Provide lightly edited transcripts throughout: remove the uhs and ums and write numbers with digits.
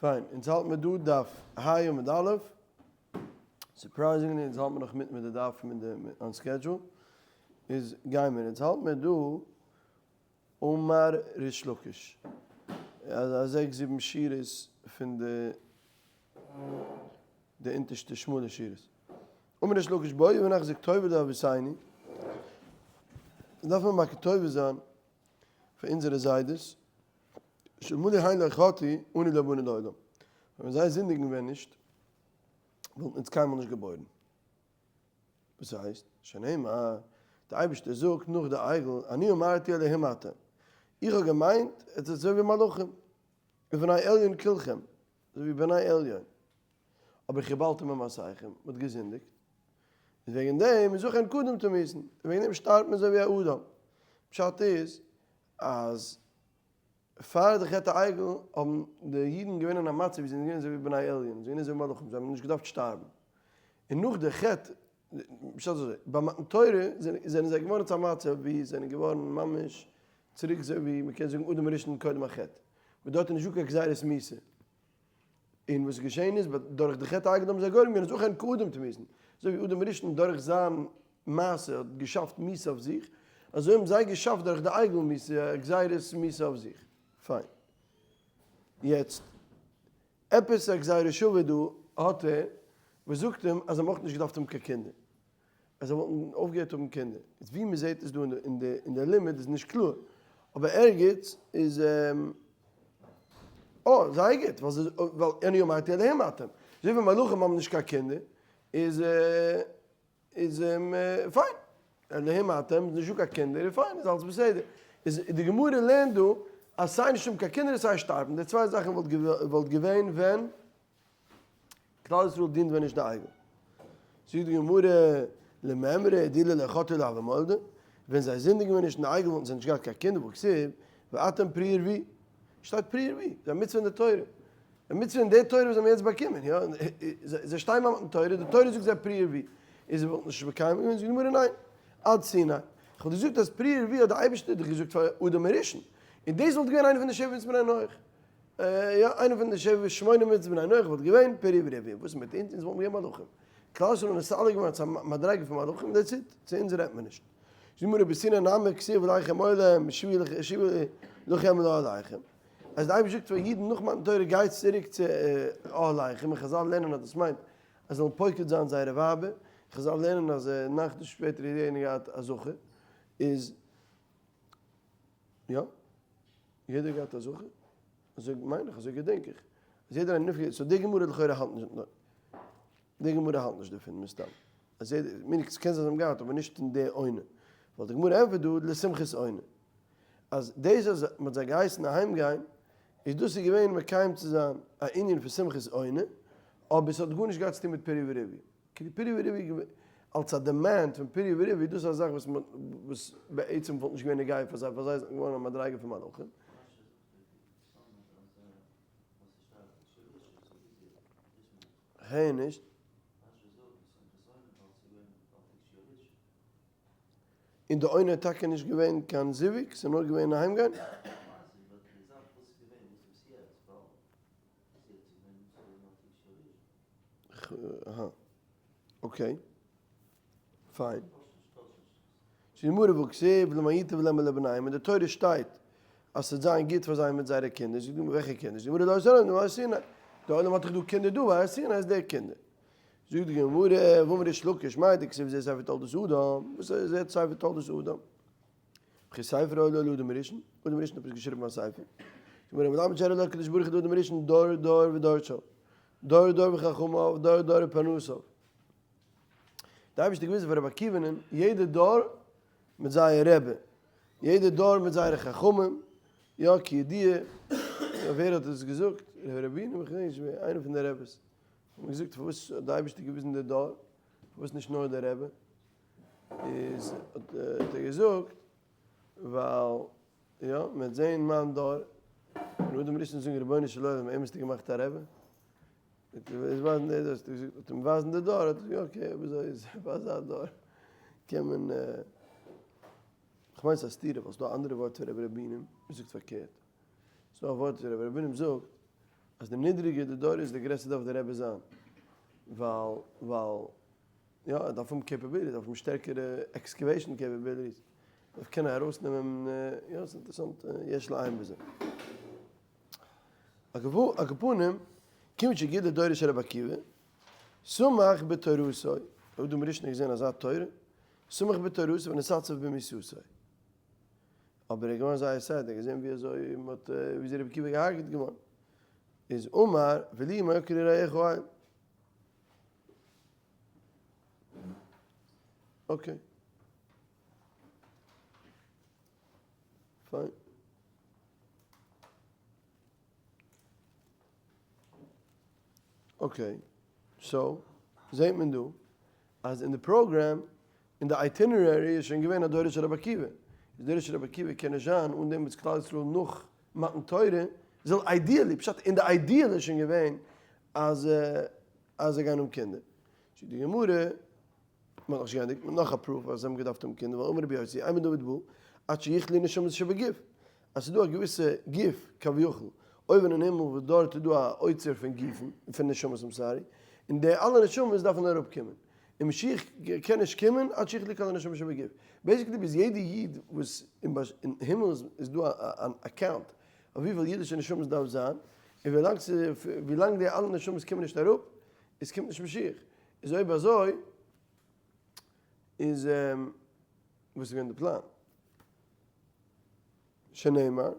פיין, אונז האלט מיר דא דף ה עמוד א', surprisingly אונז האלט מיר נאך מיט מיט די דף מיט די on schedule, איז גיימיר, אונז האלט מיר דא אמר ריש לקיש, אזא זעקס זיבן שורות פון די די אונטערשטע שמאלע שורות. אמר ריש לקיש בואו ונחזיק טובה לאבותינו, דארף מען מכיר טובה זיין פאר אונזערע זיידעס, שאלמלא הן לא חטאו אנו לא באנו לעולם, ווען זיי זינדיגן ווען נישט, וואלטן אונז קיינמאל נישט געבוירן. וואס הייסט? שנאמר, דער אייבערשטער זאגט נאך די עגל, אני אמרתי אלהים אתם, איך האב געמיינט עטס זענט אזוי ווי מלאכים, ובני עליון כולכם, אזוי ווי בני עליון, אבער חבלתם במעשיכם, מען האט געזינדיגט, איז וועגן דעם איז אכן קדם תמותון, און וועגן דעם שטארבט מען אזוי ווי א אדם. פשט איז אז פאר די חטא העגל האבן די אידן געווען אין א מצב ווי זיי זענען געווען אזוי ווי בני עליון, זיי זענען געווען אזוי ווי מלאכים, זיי האבן נישט געדארפט שטארבן. און נאך די חטא, פשט איז אזוי, ביי מתן תורה זענען זיי געווארן צו א מצב ווי זיי זענען געווארן ממש צוריק אזוי ווי מ'קען זאגן אדם הראשון קודם החטא, וואס דארט איז נישטא קיין גזירת מיתה. און וואס איז געשען איז, דורך די חטא העגל האבן זיי גורם געווען אז אכן כאדם תמותון, אזוי ווי אדם הראשון דורך זיין מעשה האט געשאפט מיתה אויף זיך, אזוי האבן זיי געשאפט דורך די עגל מיתה, גזירת מיתה אויף זיך. פיין. יעצט, עפעס א גזירה שווה דא האט ער, וואס זאגט אים אז זיי האבן אויך נישט געדארפט האבן קיין קינדער. אז זיי וואלטן אויפגעהערט האבן קינדער. איז ווי מען זעט עס דא אין די לימוד איז נישט קלאר, אבער ערגעץ איז אה, זייער גוט, ווייל אני אמרתי אלהים אתם, אזוי ווי מלאכים האבן נישט קיין קינדער, איז איז פיין, אלהים אתם איז נישטא קיין קינדער, איז פיין, איז אלעס בסדר. איז די גמרא לערנט דא אז סיי נישט האבן קיין קינדער און סיי שטארבן, די צוויי זאכן וואלט געווען ווען כלל ישראל דינט ווען נישט די עגל. זאגט די גמרא, למימרא דאילו לא חטאו לא הוו מלדי, ווען זיי זינדיגן ווען נישט אין די עגל וואלטן זיי נישט געהאט קיין קינדער, והכתיב, ואתם פרו ורבו, שטייט פרו ורבו, איז א מצוה אין די תורה, א מצוה אין די תורה וואס זיי האבן יעצט באקומען, יא, זיי שטייען ביי מתן תורה, די תורה זאגט זיי פרו ורבו, איז זיי וואלטן נישט מקיים געווען, זאגט די גמרא ניין, עד סיני, איך וואלט געזאגט אז פרו ורבו האט די אייבערשטער דאך געזאגט פאר אדם הראשון, און דאס וואלט געווען איינע פון די שבע מצוות בני נח. יא, איינע פון די שבע שמונה מצוות בני נח וואלט געווען פרו ורבו, וואס איז מיט אונז? אונז וואלטן געווען מלאכים. כלל ישראל איז נתעלה געווארן צו א מדריגה פון מלאכים, that's it, צו אונז רעדט מען נישט. זאגט גמרא בסיני נמי כתיב לכם אוהליהם שובו לכם לאהליכם, אז די אייבערשטער זאגט פאר אידן נאך מתן תורה גייטס צוריק צו אהליכם, און חזל לערנען אז דאס מיינט אז זיי זאלן פוקד זיין זייערע ווייבער, חזל לערנען אז נאך די שפעטער האט יעדער געהאט א זכר, איז יא? יעדער געהאט א זכר? אזוי מיין איך, אזוי געדענק איך. אז יעדער איינער נפגע, so די גמרא לכאורה האלט נישט, די גמרא האלט נישט דערפון מסתם. אז יעדער, מיין איך, ס'קען זיין זיי האבן געהאט אבער נישט אין די עונה. ווייל די גמרא ענטפערט דא לשמחת עונה. אז דאס אז מ'האט זיי געהייסן אהיים גיין, איז דאס איז געווען מקיים צו זיין א ענין פון שמחת עונה, אבער ס'האט גארנישט געהאט צו טון מיט פרו ורבו. כאילו פרו ורבו אלס א demand פון פרו ורבו, דאס איז א זאך וואס וואס בעצם וואלט נישט געווען נוגע פאר זיי, פאר זיי איז געווארן א מדריגה פון מלאכים. כ'הער נישט. און די עונה איז טאקע נישט געווען קיין זיווג, ס'איז נאר געווען אהיימגיין? אהא. okay. פיין. זאגט די גמרא והכתיב למען ייטב להם ולבניהם, אין די תורה שטייט אז ס'וועט זיין גוט פאר זיי מיט זייערע קינדער, זאגט די גמרא וועלכע קינדער? זאגט די גמרא לא עשו להם סיני, די עולם האט דאך דא קינדער דא ביי הר סיני איז די קינדער. זאגט די גמרא ואמר ריש לקיש מאי דכתיב זה ספר תולדות אדם, וואס איז זה ספר תולדות אדם? וכי ספר היה לו לאדם הראשון, אדם הראשון האט עפעס געשריבן א ספר? זאגט די גמרא מלמד שהראה לו הקדוש ברוך הוא לאדם הראשון דור דור ודורשיו, דור דור וחכמיו, דור דור ופרנסיו. די אייבערשטער געוויזן פאר רבי עקיבא'נען יעדע דור מיט זייער רבי, יעדע דור מיט זייערע חכמים, יא כידוע, ווער האט עס געזאגט? רבינו? איך געדענק נישט ווער, איינער פון די רביס האט געזאגט פארוואס האט די אייבערשטער געוויזן די דור, פארוואס נישט נאר די רבי, איז האט ער געזאגט ווייל יא מען וועט זען מיין דור, און אדם הראשון זאגן רבונו של עולם אים האסטו געמאכט א רבי? וועט אים ווייזן די דור, האט ער געזאגט okay אויב אזוי איז פאר אזא דור קען מען, כ'מיין ס'איז א סתירה ווייל ס'דא א אנדערע ווארט פון רבי ר' בונים וואס זאגט פארקערט, ס'דא א ווארט ווי רבי ר' בונים זאגט. אז די נידריגער די דור איז די גרעסער דארף די רבי זיין, ווייל ווייל יא ער דארף האבן capabilities, דארף האבן שטערקערע excavation capabilities, דארף קענען ארויסנעמען, יא ס'איז אינטערעסאנט יש לעיין בזה. על כל פנים, כיוון שגידל דורו של רבי עקיבא, שמח בתורתו, אדם הראשון האט געזען אזא תורה, שמח בתורתו ונתעצב במיתתו. אבער ער איז געווארן זייער sad, ער האט געזען ווי אזוי מען האט, ווי אזוי רבי עקיבא איז געהארגעט געווארן. איז אמר, ולי מה יקרו רעיך האל. Okay. פיין. Okay, so זעהט מען דא אז אין די פראגראם, אין די itinerary איז שוין געווען א דורו של רבי עקיבא. איז דורו של רבי עקיבא קען נישט זיין אן דעם וואס כלל ישראל נאך מתן תורה זאל ideally, פשט אין די ideal איז שוין געווען אז אז זיי גייען האבן קינדער. זאגט די גמרא, מ'האט נאכנישט געענדיגט, מיט נאך א proof אז זיי האבן געדארפט האבן קינדער, ווייל אמר רבי יוסי, אין בן דוד בא, עד שיכלו נשמות שבגוף, אז ס'איז דא א געוויסע גוף כביכול אויבן אין הימל וואס דארט איז דא א אוצר פון גופים, פון נשמות I'm sorry, און די אלע נשמות דארפן אראפ קומען, און משיח קען נישט קומען עד שיכלו כל הנשמות שבגוף. Basically ביז יעדע איד וואס אין הימל איז דא אן account אויף וויפיל אידישע נשמות דארף זיין, און ווילאנג ווילאנג די אלע נשמות קומען נישט אראפ, איז קומט נישט משיח. איז אויב אזוי איז וואס איז געווען די פלאן? שנאמר.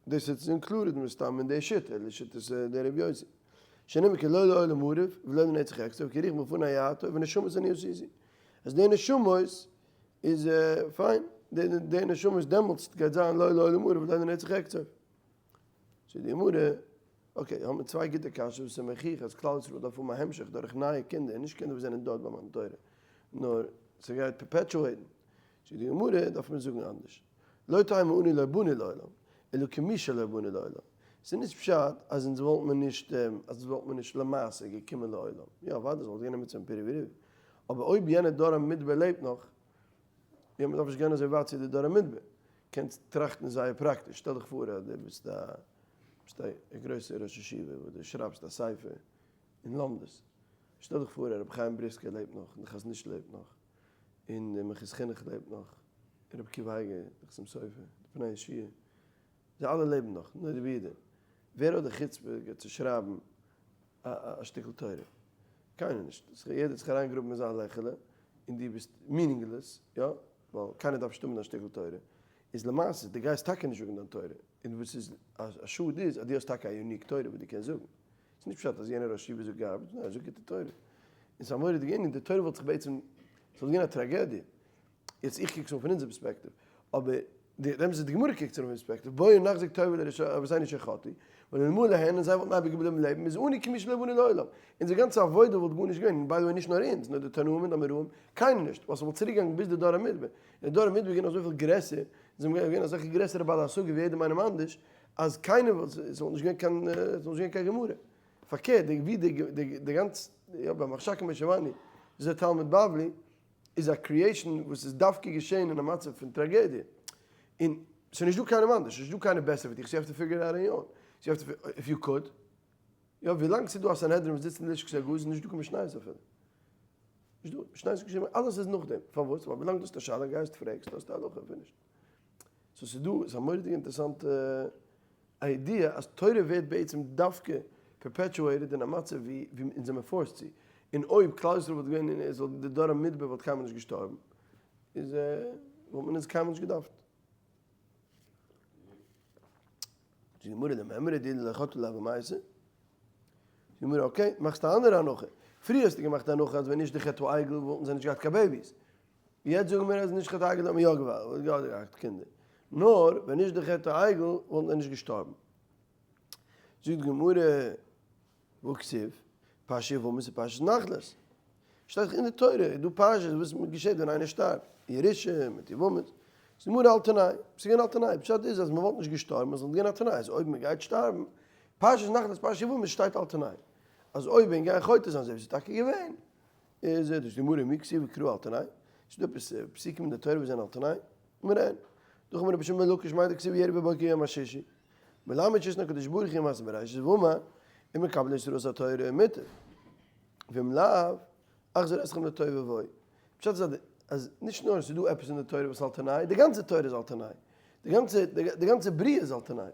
דאס איז included מסתם אין די שיטה, לשיטת דער רבי יוסי. שנאמר כי לא לעולם אריב ולא לנצח אקצוף כי רוח מלפני יעתו ונשמות אני עשיתי. אז די נשמות איז פיין, די נשמות דעמאלטס גייט זיין לא לעולם אריב ולא לנצח אקצוף. זאגט די גמרא, okay, האבן מיר צוויי גוטע קשיות וואס איז מוכיח אז כלל ישראל דארף האבן א המשך דורך נייע קינדער, נישט קינדער וואס זענען דארט ביי מתן תורה, נאר ס'גייט perpetuate ן. זאגט די גמרא, דארף מען זאגן אנדערש, לא תימא אנו לא באנו לעולם, אלא כמי שלא באנו לעולם. ס'איז נישט פשט אז אונז וואלט מען נישט, אז אונז וואלט מען נישט למעשה געקומען לעולם. יא, אוודאי ס'וואלט געווען א מצוה פון פריה ורביה. אבער אויב יענער דור המדבר לעבט נאך, יא, מ'דארף נישט גיין אזוי ווייט צו די דור המדבר. קענסט טראכטן זייער פראקטיש, שטעל דיך פאר אז דו ביסט א ביסט א גרויסער ראש ישיבה וואס דו שרייבסט א ספר אין לומדות, שטעל דיך פאר אז רבי חיים בריסקער לעבט נאך, און די חזון איש לעבט נאך, און די מנחת חינוך לעבט נאך, און רבי עקיבא אייגער, די חתם סופר, די פני יהושע, זיי אלע לעבן נאך, נודע ביהודה. ווער האט די חוצפה צו שרייבן א שטיקל תורה? קיינער נישט. יעדער האט זיך אריינגעגראבן אין זיין לעכעלע, און דו ביסט meaningless, יא? ווייל קיינער דארף נישט האבן דיין שטיקל תורה. איז למעשה, דו גייסט טאקע נישט זאגן דיין תורה. און וואס איז א שאד איז, אז דו האסט טאקע א unique תורה וואס דו קענסט זאגן. ס'איז נישט פשט אז יענער ראש ישיבה זאגט garbage, ניין, ער זאגט גוטע תורה. און ס'איז א מורא'דיגע ענין, די תורה וואלט זיך בעצם, ס'וואלט געווען א טראגעדיע. יעצט איך קוק עס אן פון אונזער פערספעקטיוו, אבער די אמת איז די גמרא קוקט עס אן פון פערספעקטיוו, בואו נחזיק טובה לאבותינו שחטאו, ואלמלא הן און זיי וואלטן אייביג געבליבן לעבן, איז אנו כמי שלא באנו לעולם. אונזער גאנצע עבודה וואלט גארנישט געווען, און by the way נישט נאר אונז, נאר די תנאים און די אמוראים, קיינער נישט, ווייל ס'וואלט צוריק געגאנגען ביז די דור המדבר, און די דור המדבר איז געווען אזויפיל גרעסער, זיי זענען געווען אזעלכע גרעסערע בעלי השגה ווי יעדעם איינעם אנדערש, אז קיינער וואלט, ס'וואלט נישט געווען קיין, ס'וואלט נישט געווען קיין גמרא. פארקערט, די ווי די די גאנצע, יא ביי מחשכים משה זה תלמוד בבלי, איז א creation וואס איז דווקא געשען אין א מצב פון טראגעדיע, און ס'איז נישט דא קיינעם אנדערש, ס'איז נישט דא קיינער בעסער ווי דיך, so you have to figure it out on your own, so you have to, if you could, יא, ווילאנג ס'איז דא א סנהדרין וואס זיצט אין לשכת הגזית איז נישט דא קיין משניות אפילו. נישט דא, משניות איז געשריבן, אלעס איז נאכדעם, פארוואס? ווייל ווילאנג דו האסט א שאלה גייסט פרעגסט האסטו הלכה, finished. So ס'איז דא, ס'איז א מורא'דיגע אינטערעסאנטע idea אז תורה ווערט בעצם דווקא perpetuated אין א מצב ווי אונז זעמיר forced צו, און אויב כלל ישראל וואלט געווען אין עס וואלט די דור המדבר וואלט קיינמאל נישט געשטארבן, איז וואלט מען אונז קיינמאל נישט געדארפט. זאגט די גמרא למימרא דאילו לא חטאו לא הוו מייתי, זאגט די גמרא okay, מאכסט א אנדערע הנחה, פריער האסטו געמאכט א הנחה אז ווען נישט די חטא העגל וואלטן זיי נישט געהאט קיין babies, יעצט זאגן מיר אז נישט חטא העגל האט מען יא געהאט קינדער, נאר ווען נישט די חטא העגל וואלט מען נישט געשטארבן. זאגט די גמרא, והכתיב, פרשת יבמות און פרשת נחלות. שטייט דאך אין די תורה איז דא פרשת וואס געשעט ווען איינער שטארבט, ירושה מיט יבמות. זאגט די גמרא על תנאי, ס'איז געווען על תנאי, פשט איז אז מ'וואלט נישט געשטארבן, עס וואלט געווען א תנאי אז אויב מ'גייט שטארבן, פרשת נחלות פרשת יבמות שטייט על תנאי, אז אויב ווען גיין חוטא זיין אזוי ווי ס'איז טאקע געווען, איז דאס די גמרא מי כתיב וקרא על תנאי? ס'איז דא עפעס פסוקים אין די תורה וואס זענען על תנאי? אמר אין. דאך אמר רבי שמעון בן לקיש מאי דכתיב ירא בבוקר יום השישי. מלמד שהתנה הקדוש ברוך הוא מעשה בראשית ואמר אם מקבלין ישראל את התורה מוטב ואם לאו אחזיר אתכם לתוהו ובוהו. פשט איז אז נישט נאר עס איז דא עפעס אין די תורה וואס על תנאי, די גאנצע תורה איז על תנאי, די גאנצע די גאנצע בריאה איז על תנאי,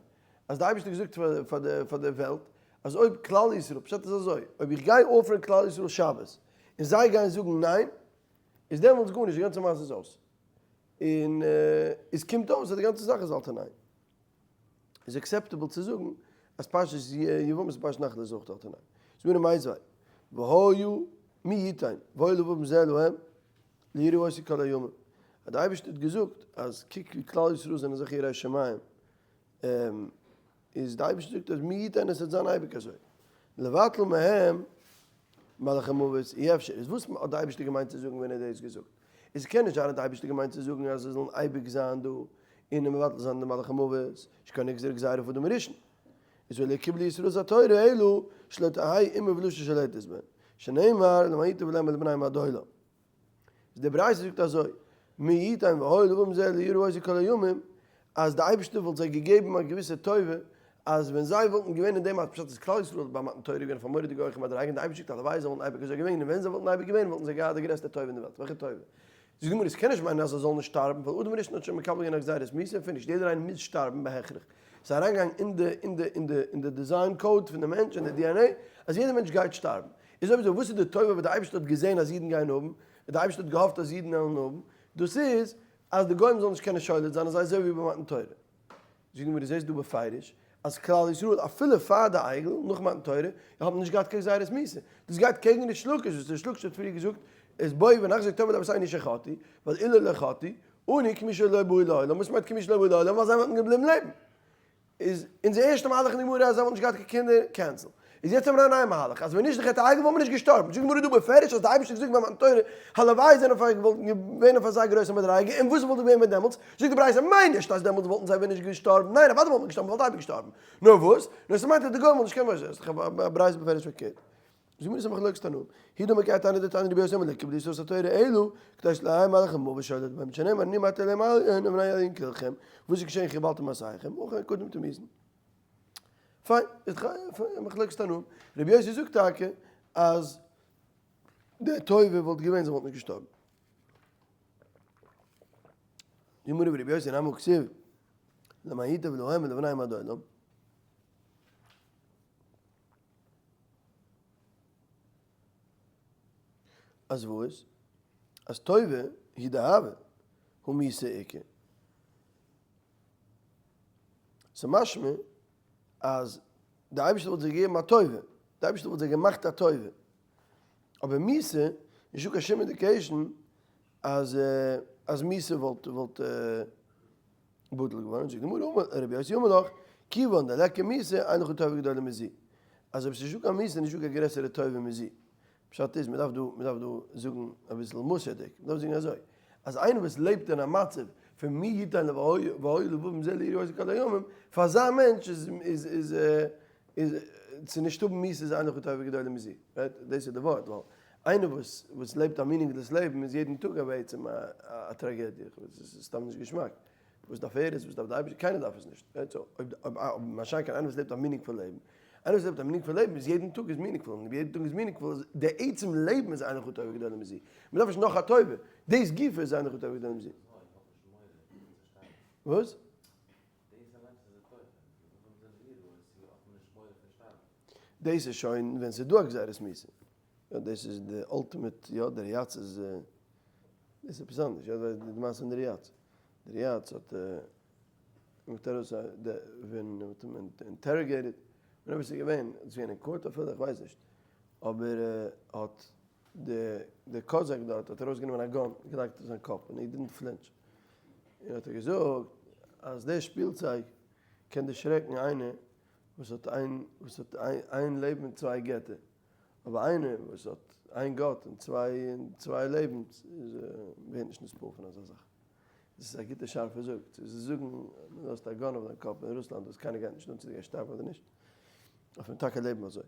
אז די אייבערשטער האט געזאגט פאר די פאר די וועלט אז אויב כלל ישראל, פשט איז אזוי, אויב איך גיי offer ן כלל ישראל שבת און זיי גייען זאגן ניין, איז דעמאלטס גארנישט, די גאנצע מעשה איז אויס. און עס קומט אויס אז די גאנצע זאך איז על תנאי. איז acceptable צו זאגן אז פרשת יבמות און פרשת נחלה איז אויך על תנאי. זאגט מיר מיתיבי, והיה מי יתן, והיה לבבם זה להם, ליראו אותי כל הימים. אז די אייבערשטער האט געזאגט אז קוק ווי כלל ישראל זענען אזעלכע יראי שמים, איז די אייבערשטער זאגט אז מי יתן עס וועט זיין אייביג אזוי. לבטל מהם מלאך המוות אי אפשר. איז וואס האט די אייבערשטער געמיינט צו זאגן ווען ער האט דאס געזאגט? איז קען נישט זיין האט די אייבערשטער געמיינט צו זאגן אז זיי זאלן אייביג זיין דא און מבטל זיין די מלאך המוות, שכן נגזר גזירה פון אדם הראשון. איז ולא קיבלו ישראל את התורה אלא שלא תהא אומה ולשון שולטת בהם, שנאמר למען ייטב להם ולבניהם עד עולם. איז די ברייתא זאגט אזוי, מי יתן והיה לבבם זה ליראה אותי כל הימים, אז די אייבערשטער וואלט זיי געגעבן א געוויסע טובה, אז ווען זיי וואלטן געווען אין דעם מצב, פשט איז כלל ישראל ביי מתן תורה געווען אויף א מורא'דיגע הויכע מדריגה, און די אייבערשטער זאגט הלוואי זיי וואלטן אייביג אזוי געווען, און ווען זיי וואלטן אייביג געווען וואלטן זיי געהאט די גרעסטע טובה אין די וועלט, וועלכע טובה? זאגט די גמרא, עס קען נישט מיינען אז זיי זאלן נישט שטארבן, ווייל אדם הראשון האט שוין מקבל געווען א גזירת מיתה און פינישט, יעדער איינער מוז שטארבן בהכרח, ס'איז אריינגעגאנגען אין די אין די אין די אין די design code פון די מענטש אין די DNA אז יעדער מענטש גייט שטארבן, איז אויב אזוי וואס איז די טובה וואס די אייבערשטער האט געזען אז אידן גייען האבן, די אייבערשטער האט געהאפט אז אידן וועלן האבן, דאס איז אז די גוים זאלן נישט קענען שולט זיין אזוי אזוי ווי ביי מתן תורה. זאגט די גמרא זעסט דא בפירוש אז כלל ישראל אפילו פאר די עגל נאך מתן תורה האבן נישט געהאט קיין גזירת מיתה, דאס גייט קעגן ריש לקיש וואס ריש לקיש האט פריער געזאגט איז בואו ונחזיר טובה לאבותינו שחטאו, ווייל אילו לא חטאו, אנו כמי שלא באו לעולם, וואס מיינט כמי שלא באו לעולם? ווייל זיי וואלטן געבליבן לעבן. איז אונזער ערשטע מהלך אין די גמרא אז זיי וואלטן נישט געהאט קיין קינדער, cancel. איז יעצט האבן מיר א נייע מהלך, אז ווען נישט די חטא העגל וואלט מען נישט געשטארבן. זאגט די גמרא דא בפירוש אז די אייבערשטער האט געזאגט ביי מתן תורה, הלוואי זענען פאר וואלטן געווען אויף אזא גרויסע מדריגה, און וואס וואלט געווען ווען דעמאלטס? זאגט די ברייתא, מיין נישט אז דעמאלטס וואלטן זיי ווען נישט געשטארבן, ניין אוודאי וואלט מען געשטארבן, מען וואלט אייביג געשטארבן. נאר וואס? נאר ס'מיינט אז די גוים וואלטן נישט קענען, ס'איז דאך א ברייתא בפירוש פארקערט. זאגט מיר עס א מחלוקת תנאים, הוא דאמר כי תנא דתניא רבי יוסי אומר לא קיבלו ישראל את התורה אלא כדי שלא יהא מלאך המוות שולט בהם שנאמר נאום ה' אלהים עליון ובני עליון כלכם, וואס איז געשען קיבלתם מעשיכם ובכן קודם תמותון. פיין, איז דאך א מחלוקת תנאים, רבי יוסי זאגט טאקע אז די טובה וואלט געווען זיי וואלטן נישט געשטארבן. די גמרא ורבי יוסי נמי כתיב למען ייטב להם ולבניהם עד עולם. אז וואס? אז טובה היא דהוה הא מיתה איכא. ס'משמע אז די אייבערשטער וואלט זיי געגעבן א טובה, די אייבערשטער וואלט זיי געמאכט א טובה. אבער מיתה, נישטא קיין שום indication אז אז מיתה וואלט וואלט בטל געווארן, זאגט די גמרא אמר רבי יוסי אמר לך, כיוון דליכא מיתה אין לך טובה גדולה מזו, אז אויב ס'נישטא קיין מיתה איז נישטא קיין גרעסערע טובה מזו, פשט איז מ'דארף דא מ'דארף דא זאגן אביסל מוסר'דיג, מ'דארף זאגן אזוי, אז איינער וואס לעבט אין א מצב פון מי יתן והיה לבבם זה ליראו אותי כל הימים, פאר אזא מענטש איז איז איז איז צו נישט האבן מיתה איז אין לך טובה גדולה מזו, right? דאס איז די ווארט, ווייל איינער וואס וואס לעבט א meaningless לעבן איז יעדן טאג א בעצם א טראגעדיע, עס איז סתם נישט געשמאק, וואס דארף ער עס, וואס דארף די אייבערשטער, קיינער דארף עס נישט, right? so אויב אויב מה שאין כן איינער וואס לעבט א meaningful לעבן, איינער וואס לעבט א meaningful לעבן איז יעדן טאג איז meaningful, און יעדן טאג איז meaningful איז די עצם לעבן איז אין לך טובה גדולה מזו, מען דארף נישט נאך א טובה, דאס גופא איז אין לך טובה גדולה מזו. וואס? דאס איז שוין ווען ס'איז דא א גזירת מיתה. יא דאס איז די ultimate, יא דער ריי"צ איז, דאס איז עפעס אנדערש, יא די מעשה פון די ריי"צ. די ריי"צ האט מ'האט ארויס א, ווען מ'האט אים interrogated, ווען עפעס איז געווען, איז געווען אין court אפילו, איך ווייס נישט, אבער האט די די קאזאק דארט האט ארויסגענומען א gun, געלייגט אויף זיין קאפ, און he didn't flinch. און האט ער געזאגט אז די שפילצייג קען דערשרעקן איינער וואס האט איין וואס האט איין לעבן און צוויי געטער, אבער איינער וואס האט איין גאט און צוויי און צוויי לעבנס איז ווערט נישט נתפעל פון אזא זאך. דאס איז א גוטע שארפע זאג. צו זאגן אז דו האסט א gun אויף דיין קאפ אין רוסלאנד וואס קיינער גייט נישט אן צו דו גייסט שטארבן אדער נישט, דארף מען טאקע לעבן אזוי.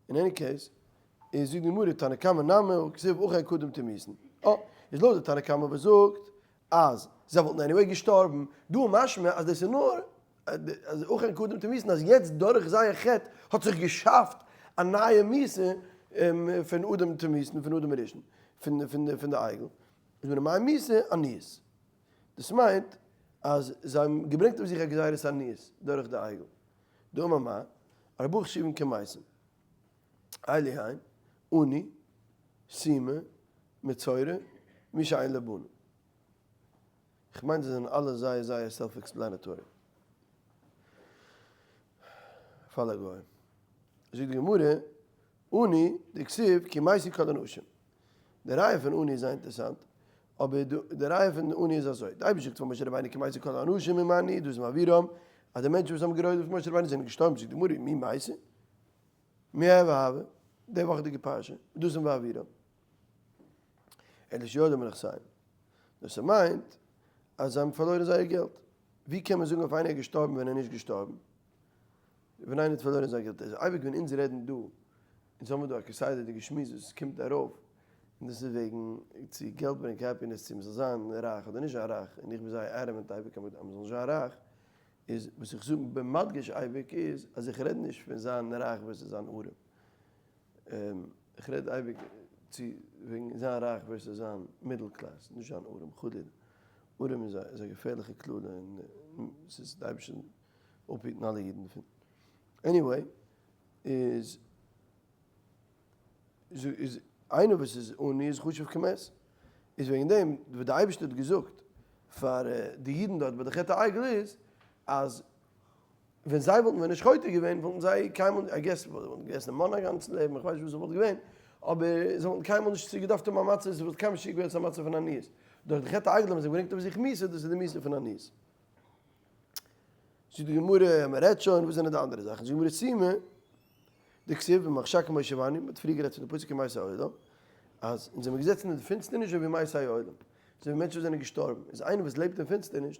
אין any case, איז זאגט די גמרא תנא קמא נמי הא כתיב אכן קדם תמותון. אה, איז לויט די תנא קמא וואס זאגט אז זיי וואלטן anyway געשטארבן, דא משמע אז דאס איז נאר. אז אכן קדם תמותון אז יעצט דורך זייער חטא האט זיך געשאפט א נייע מיתה פון אדם תמותון פון אדם הראשון פון די עגל, איז מען מאי מיתה עניות. דאס מיינט אז זיי האבן געברענגט אויף זיך א גזירת עניות דורך די עגל. דאמר מר, ארבעה חשובין כמתים. אלו הן, עני, סומא, מצורע, מי שאין לו בנים. כ'מיין זיי זענען אלע זייער זייער self explanatory. פאר אלע גוים. זאגט די גמרא, עני, דכתיב כי מתו כל האנשים. די ראיה פון עני איז זייער אינטערעסאנט, אבער די ראיה פון עני איז אזוי, די אייבערשטער זאגט פאר משה רבינו כי מתו כל האנשים אם אני דתן ואבירם, אז די מענטשן וואס האבן גערודפ'ט משה רבינו זענען געשטארבן, זאגט די גמרא, מי מתו? מי הוה הוה? די וואכעדיגע פרשה, דתן ואבירם. אלא שירדו מנכסיהם. דאס מיינט אז זיי האבן פארלוירן זייער געלט. ווי קען מען זאגן אויף איינער איז געשטארבן ווען ער איז נישט געשטארבן? ווען איינער האט פארלוירן זיין געלט. איז אייביג ווען אונז רעדן דא, אונז האבן דא א כסדר'דיגע שמועס וואס קומט ארויף, און דאס איז וועגן צו געלט ברענגט happiness, צו מ'זאל זיין רייך אדער נישט זיין רייך, און איך בין זייער adamant אייביג אז מ'זאל נישט זיין רייך, איז וואס איך זאג בין מדגיש אייביג איז אז איך רעד נישט פון זיין רייך versus זיין ארעם. איך רעד אייביג צו וועגן זיין רייך versus זיין middle class, נישט זיין ארעם, חלילה. ארעם איז א געפערליכע קללה און ס'איז די אייבערשטער זאל אפהיטן אלע אידן דערפון. Anyway, איז איז איינער וואס איז עני איז חשוב כמת. איז וועגן דעם וואס די אייבערשטער האט געזאגט פאר די אידן דארט ביי די חטא העגל איז אז ווען זיי וואלטן ווען נישט חוטא געווען וואלטן זיי קיינמאל, I guess, וואלטן געגעסן מן א גאנצן לעבן, איך ווייס נישט וואס עס וואלט געווען, אבער זיי וואלטן קיינמאל נישט געדארפט האבן א מצב, עס וואלט קיינמאל נישט געווען צו א מצב פון עניות. דורך די חטא העגל האבן זיי געברענגט אויף זיך מיתה, דאס איז די מיתה פון עניות. זאגט די גמרא, מען רעדט שוין, וואס זענען די אנדערע זאכן? זאגט די גמרא, סומא דכתיב במחשכים הושיבני, מען האט פריער גערעדט פון די פסוק כמתי עולם, אז אונז זעמיר געזעצן אין די פינסטערניש אזוי ווי מתי עולם, אזוי ווי מענטשן וואס זענען געשטארבן, איז איינער וואס לעבט אין פינסטערניש,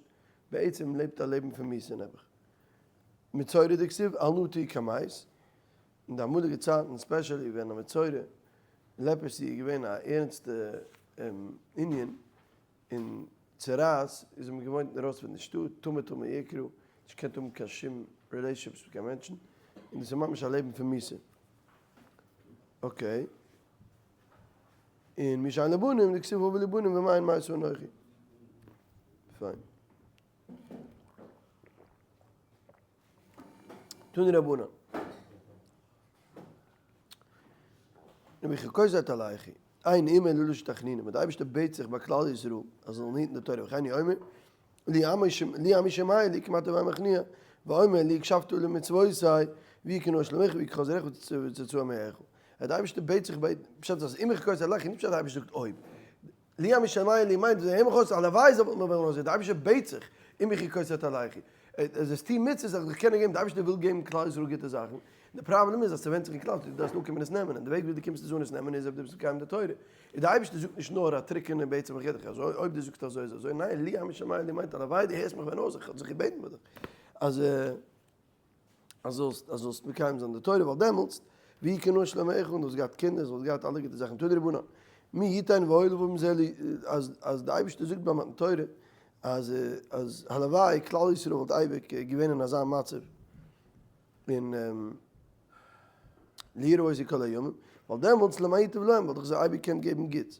בעצם לעבט א לעבן פון מיתה נעבעך. מצורע דכתיב אל נא תהי כמת, אין די אמאליגע צייטן specially ווען א מצורע leprosy איז געווען א ערנסטע ענין און צרעת איז האט מען געוואוינט ארויס פון די שטאט, טמא טמא יקרא, נישט געקענט האבן קיין שום relationships מיט קיין מענטשן, און דאס איז ממש א לעבן פון מיתה. Okay. און מי שאין לו בנים, דכתיב הבה לי בנים ומאין מתה אנכי. פיין. תנו רבנן. אם בחוקותי תלכו, אין אם אלא לשון תחנונים, די אייבערשטער בעט זיך ביי כלל ישראל אז זיי זאלן היטן די תורה, וכן הוא אומר, לו עמי שומע לי כמעט הווי מכניע, ואומר לו הקשבת למצוותי, ויהי כנור שלומך ויהי ככל זרעך וצאצאי מאיך. אז די אייבערשטער בעט זיך ביי, פשט אז אם בחוקותי תלכו, נישט פשט אז די אייבערשטער זאגט אויב. לו עמי שומע לי מיינט והם חוץ הלוואי זאל מען וועלן אזוי, די אייבערשטער בעט זיך, אם בחוקותי תלכו, אז עס טוהן מצוות זאל איך דיך קענען געבן, די אייבערשטער וויל געבן כלל ישראל גוטע זאכן, די פראבלעם איז אז ס'ווענדט זיך אין כלל, דו דארפסט אנקומען עס נעמען, און די וועג ווי דו קומסט עס אן עס נעמען איז אויב דו ביסט מקיים די תורה, און די אייבערשטער זאגט נישט נאר א טרוקענע בעצם איך געב דיך אזוי, אויב דו זאגסט אזוי איז אזוי, ניין, לו עמי שומע לי מיינט הלוואי דו הערסט מיך ווען אויס, איך האב זיך געבעטן ביי דיך אז. אז זאלסט אז זאלסט מקיים זיין די תורה ווייל דעמאלטסט ויהי כנור שלומך און דו האסט געהאט קינדער זאלסט געהאט אלע גוטע זאכן תנו רבנן מי יתן והיה לבם זה לי אז אז די אייבערשטער זאגט ביי מתן תורה אז אז הלוואי כלל ישראל וואלט אייביג געווען אין אזא מצב און ליראו אותי כל הימים ווייל דעמאלטס למען ייטב להם וואלט איך זיי אייביג געקענט געבן גוטס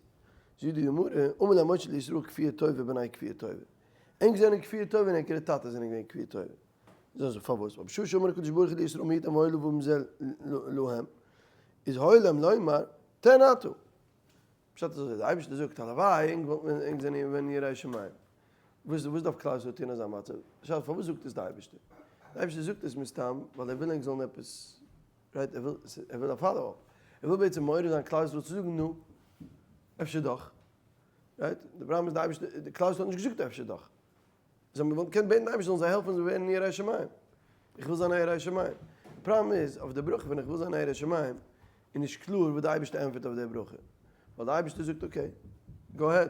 זאגט די גמרא אמר להם משה לישראל כפי טובה בני כפי טובה ענק זענען כפי טובה און ענקערע טאטעס זענען געווען כפי טובה. זאגט ער פארוואס? ווייל בשעה שאמר הקדוש ברוך הוא לישראל מי יתן והיה לבם זה להם, איז היה להם לומר תן אתה. פשט איז אזוי, דער אייבערשטער זאגט הלוואי ענק וואלטן ווען ענק זענען ווען יראי שמים. וואס וואס דארף כלל ישראל טון אזא מצב? שאלה פארוואס זאגט עס דער אייבערשטער? דער אייבערשטער זאגט עס מסתם ווייל ער וויל ענק זאלן עפעס, right, ער וויל ער וויל א follow up. ער וויל בעצם מעורר זיין כלל ישראל צו זאגן נו, אפשר דאך. Right? די פראבלעם איז די אייבערשטער, כלל ישראל האט נישט געזאגט אפשר דאך. זיי האבן געוואלט קענען בעטן די אייבערשטער זאל זיי העלפן זיי ווערן יראי שמים. איך וויל זיין א ירא שמים. פראבלעם איז, אויף די ברכה פון איך וויל זיין א ירא שמים, איז נישט קלאר וואס די אייבערשטער ענטפערט אויף די ברכה. ווייל די אייבערשטער זאגט okay, go ahead.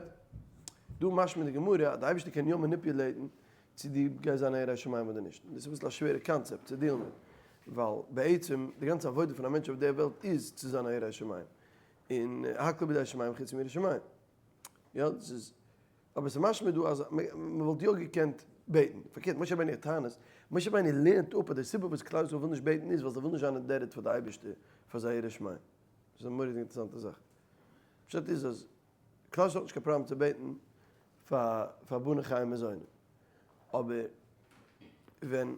דא משמע אין די גמרא אז די אייבערשטער קען יא manipulate ן צו דו גייסט זיין א ירא שמים אדער נישט. דאס איז אביסל א שווערע קאנצעפט צו deal ן מיט. ווייל בעצם די גאנצע עבודה פון א מענטש אויף דער וועלט איז צו זיין א ירא שמים. און הכל בידי שמים חוץ מיראת שמים. יא, דאס איז. אבער ס'איז משמע דא אז מ'וואלט יא געקענט. בעטן. פארקערט, משה רבינו האט טענות, משה רבינו לערנט אפ אז די סיבה וואס כלל ישראל וויל נישט בעטן איז ווייל זיי ווילן נישט זיין indebted פאר די אייבערשטער פאר זייער יראת שמים. דאס איז א מורא'דיגע אינטערעסאנטע זאך. פשט איז אז כלל ישראל האט נישט קיין פראבלעם צו בעטן פאר פאר בני חיי מזוני, אבער ווען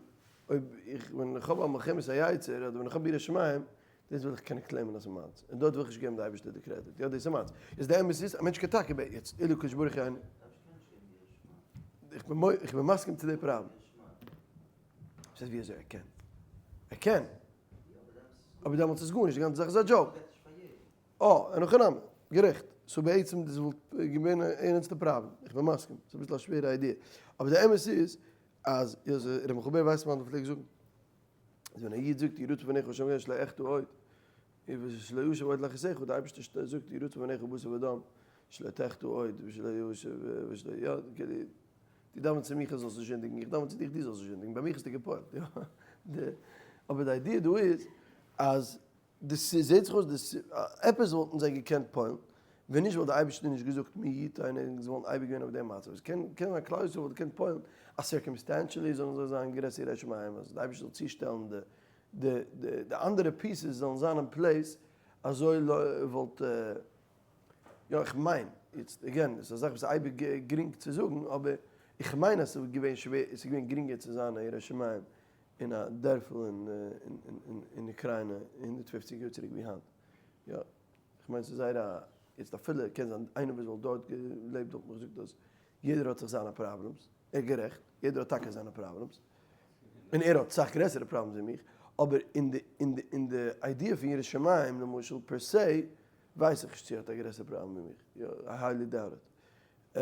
אויב איך ווען איך האב א מלחמת היצר אדער ווען איך האב יראת שמים, דאס וויל איך קענען claim ען אז ס'איז מיינס, און דארט וויל איך נישט געבן די אייבערשטער די קרעדיט, יא דאס איז מיינס. איז די אמת איז, א מענטש קען טאקע בעטן יעצט, אילו קודשא בריך הוא אינו. איך בין איך בין מסכים צו די פראבלעם. וואס הייסט ווי אזוי ער קען? ער קען. אבער דעמאלטס איז גארנישט, די גאנצע זאך איז א joke. אה, אין הכי נמי. גערעכט. so בעצם דאס וואלט געווען א ערנסטע פראבלעם. איך בין מסכים. ס'איז אביסל א שווערע idea. אבער די אמת איז אז, ר' מיכאל בער ווייסמאנדל פלעגט זאגן, אז ווען א איד זאגט יהי רצון לפניך השם שלא אחטא עוד, ושלא אשוב עוד לאחריתך, די אייבערשטער זאגט יהי רצון לפניך בשר ודם, שלא תחטא עוד, ושלא אשוב, ושלא, יא, כאילו, דו דאווענסט צו מיך איך זאל נישט זינדיגן, איך דאווען צו דיך דו זאלסט נישט זינדיגן, ביי מיך האסטו גע'פועל'ט, יא. אבער די idea דא איז אז די ס'זעהט זיך אויס די עפעס וואלטן זיי געקענט פועל'ן, ווען נישט וואלט די אייבערשטער נישט געזאגט מי יתן און זיי וואלטן אייביג געווען אויף דעם מצב, עס קען קען זיין כלל ישראל וואלט געקענט פועל'ן אז circumstantially זאלן זיי זיין גרעסער יראי שמים, אז די אייבערשטער זאל צושטעלן די די די די אנדערע pieces זאלן זיין אין place אזוי וואלט יא איך מיין, איצט again עס איז א זאך וואס איז אייביג גרינג צו זאגן אבער איך מיין אז עס איז געווען שווער עס איז געווען גרינגער צו זיין א ירא שמים אין א דערפל אין אוקריינע 150 יאר צוריק ווי היינט. יא, איך מיין ס'איז זייער א, יעצט אפילו קען זיין איינער וואס וואלט דארט געלעבט וואלט מיך געזאגט אז יעדער האט זיך זיינע problems, ער האט גערעכט, יעדער האט טאקע זיינע problems, און ער האט סאך גרעסערע problems ווי מיך, אבער אין די אין די אין די idea פון יראת שמים למשל per se ווייס איך נישט צו ער האט א גרעסערע פראבלעם ווי מיך, יא, I highly doubt it.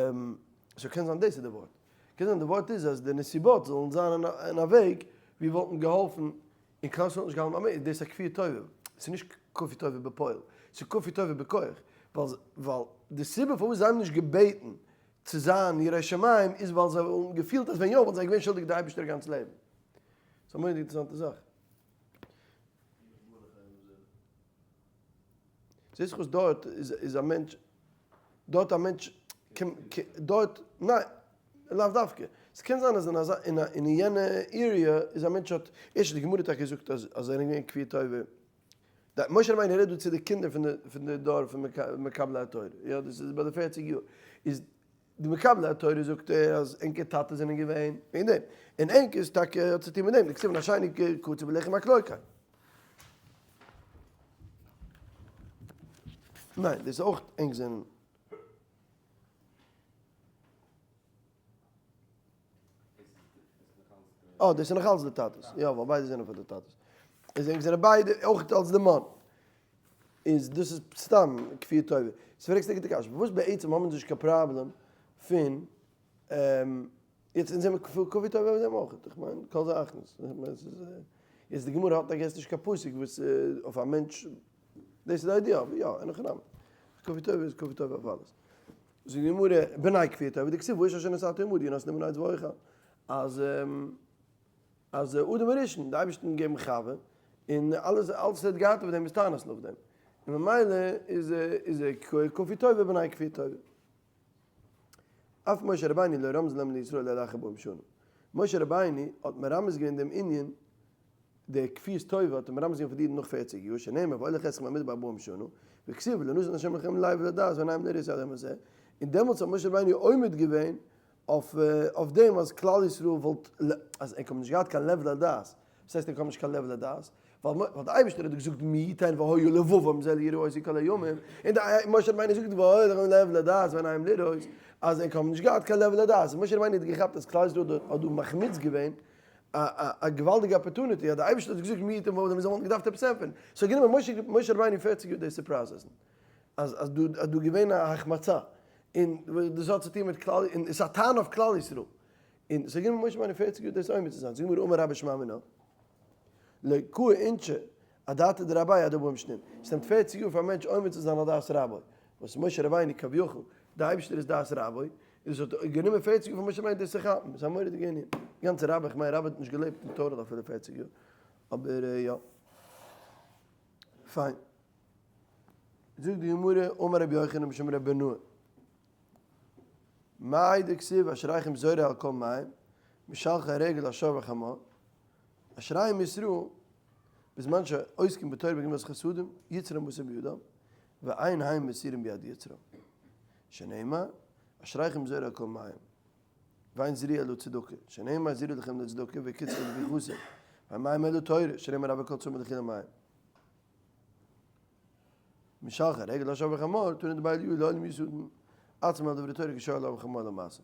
so קען זיין דאס איז די ווארט. קען זיין די ווארט איז אז די נסיבות זאלן זיין אין א וועג ווי וואלטן געהאלפן און כלל ישראל האט נישט געהאלפן ביי מיר, דאס איז א כפוי טובה, ס'איז נישט כפוי טובה בפועל, ס'איז כפוי טובה בכח, ווייל ווייל די סיבה פארוואס זיי האבן נישט געבעטן צו זיין יראי שמים איז ווייל זיי וואלטן געפילט אז ווען יא וואלטן זיי געווען שולדיג די אייבערשטער גאנץ לעבן. ס'איז א מורא'דיגע אינטערעסאנטע זאך. זעהט זיך אויס דארט איז א מענטש, דארט א מענטש דארט, ניין, לאו דווקא, ס'קען זיין אז אין אזא אין יענע area איז א מענטש האט, ערשט די גמרא טאקע זאגט אז אז זיי זענען געווען כפוי טובה, משה רבינו רעדט דא צו די קינדער פון די פון די דור פון מקבלי התורה, יא דאס איז ביי די פערציג יאר, איז די מקבלי התורה זאגט ער אז ענקער טאטעס זענען געווען וועגן דעם, און ענק איז טאקע האט צו טון מיט דעם, דכתיב נפשנו קצה בלחם הקלוקל. ניין, דאס איז אויך ענק זענען. אה, דאס איז נאך אלץ די טאטעס. יא, ווייל ביידע זענען פון די טאטעס. איז ענק זענען ביידע אויך אלץ די מאן. איז דאס איז סתם כפוי טובה. סאו פרעגסט א גוטע קשיא. פארוואס בעצם האבן אונז נישט קיין פראבלעם פון יעצט אונז זעמיר כפוי טובה אויף דעם אויך. איך מיין כל זה הכנס. יעצט די גמרא האט I guess נישט קיין פסוק וואס אויף א מענטש דאס איז די idea אבער יא אין הכי נמי. כפוי טובה איז כפוי טובה אויף אלעס. זאגט די גמרא בני כפוי טובה דכתיב והאיש אשר נתתה עמדי ינשא מן העץ ואוכל אז אז אדם הראשון די אייבערשטער האט געגעבן חווה און אלעס אלעס וואס ער האט געהאט אויף דעם איז טענות נאך דעם און ממילא איז איז ער כפוי טובה בני כפוי טובה. אף משה רבינו לא רמז להם לישראל אלא אחר ארבעים שנה. משה רבינו האט מרמז געווען דעם ענין די כפיות טובה האט ער מרמז געווען פאר די אידן נאך פערציג יאר, שנאמר ואולך אתכם במדבר ארבעים שנה, וכתיב ולא נתן השם לכם לב לדעת ועיניים לראות עד היום הזה, און דעמאלטס האט משה רבינו עומד געווען אויף אויף דעם אז כלל ישראל וואלט אז ענק האבן נישט געהאט קיין לב לדעת, וואס הייסט ענק האבן נישט קיין לב לדעת? ווייל ווייל די אייבערשטער האט געזאגט מי יתן והיה לבבם זה ליראו אותי כל הימים, און די משה רבינו זאגט והיה לכם לב לדעת ועיניים לראות, אז ענק האבן נישט געהאט קיין לב לדעת, משה רבינו האט געכאפט אז כלל ישראל האט דא מחמיץ געווען א געוואלדיגע opportunity אז די אייבערשטער האט געזאגט מי יתן והיה לבבם זיי וואלטן געדארפט עפעס ענטפערן, ס'האט גענומען משה רבינו פערציג יאר דאס צו process ן. אז אז דא אז דא געווען א החמצה, און דאס האט צו טון מיט כלל, און עס איז א טענה אויף כלל ישראל, און ס'איז גענומען משה רבינו פערציג יאר דאס עומד צו זיין, זאגט די גמרא אמר רבה שמע מינה, לא קאי אינשי אדעתא דרביה עד ארבעים שנין, עס נעמט פערציג יאר פאר א מענטש עומד צו זיין על דעת רבו, וואס משה רבינו כביכול, די אייבערשטער איז דעת רבו, און עס האט גענומען פערציג יאר פאר משה רבינו דאס צו כאפן, עס איז א מורא'דיגע ענין, גאנצע רבי, איך מיין רבי האט נישט געלעבט אין total אפילו פערציג יאר, אבער יא. פיין. זאגט די גמרא, אמר רבי יוחנן בשם רבי בנאה, מאי דכתיב אשריכם זורעי על כל מים, משלחי הרגל השור והחמור, אשריהם ישראל בזמן שעוסקים בתורה ובגמילות חסדים, יצרם מסור בידם, ואין הם מסירים ביד יצרם. שנאמר, אשריכם זורעי כל מים, ואין זריעה אלא צדקה, שנאמר זרעו לכם לצדקה וקצרו לפי חסד, והמים אלו תורה, שנאמר רבה כל צמא לכי למים. משלחי הרגל השור והחמור, תנא דבי אליהו לעולם יהיו סעודין עצמם על דברי תורה כשור עליו וחמור למעשה.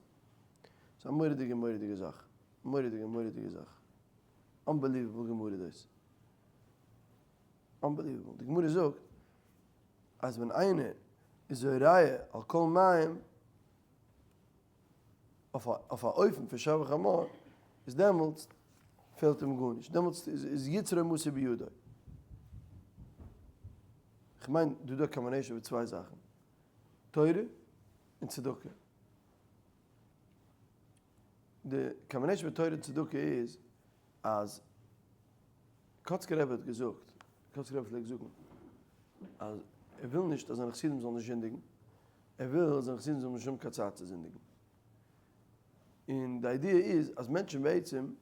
ס'איז א מורא'דיגע מורא'דיגע זאך. מורא'דיגע מורא'דיגע זאך. Unbelievable גמרא דאס. Unbelievable. די גמרא זאגט אז ווען איינער איז זורע על כל מים אויף א אופן פון שור וחמור, איז דעמאלטס פעלט אים גארנישט. דעמאלטס איז יצרו מסור בידו. כ'מיין דא דא combination פון צוויי זאכן. תורה און צדקה. די combination פון תורה און צדקה איז אז קאצקער רבי האט געזאגט, קאצקער רבי פלעגט זאגן אז ער וויל נישט אז זיינע חסידים זאלן נישט זינדיגן, ער וויל אז זיינע חסידים זאלן נישט האבן קיין צייט צו זינדיגן. און די idea איז אז מענטשן בעצם